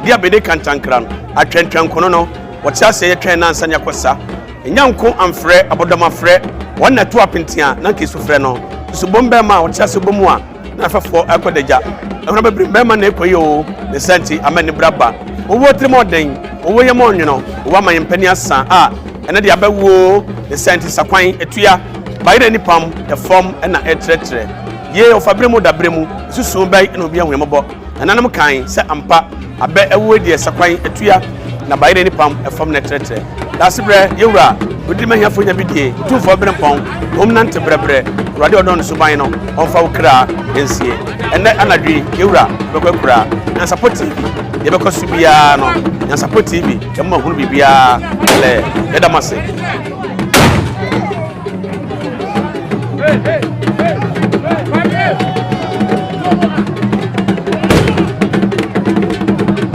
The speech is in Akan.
Di abede kantankran, atwɛntwɛnkono no, wɔte aseɛ yɛtwɛn na ansa ne akɔ sa. Nya nko amfrɛ, abɔdɔm afrɛ, wɔn na ɛto apenten a na nka esu frɛ no. Subom bɛrima a ɔte ase bɔ mu a na afɛfoɔ ɛkɔ dagya. Ɛhono bebree bɛrima na ɛkɔ yi oo, ne sa nti ama anibere aba. Owuo tirim ɔden, owuo yam ɔnwono, owuo ama yɛn mpanin asa a ɛnɛ deɛ abɛwu oo, ne sa nti sakwan atua. Bayerɛ nipam, ɛfam na ɛretrɛtrɛ. Yee, ɔfa berɛ mu daberɛ mu, nsusuo bɛn na obi ahu yɛn mmɔbɔ. Nananom kae sɛ ampa abɛ awue deɛ sakwan atua na bayerɛ ni pam ɛfam na ɛtrɛtrɛ. Daasebrɛ, yɛ wura, wodidi ma ahiafoɔ nya bi die, Otumfoɔ berempɔn, hom nante brɛbrɛ, Awurade a ɔdɔ no suban no, ɔmfa wo kra nsie. Ɛnnɛ anadwo yi, yɛ wura, yɛbɛkɔ akuraa. Nyansapɔ TV, deɛ ɛbɛkɔ so biara no, Nyansapɔ TV, yɛma hunu biribiara lɛɛ. Yɛda mo ase. Hey, hey, hey, hey, hey.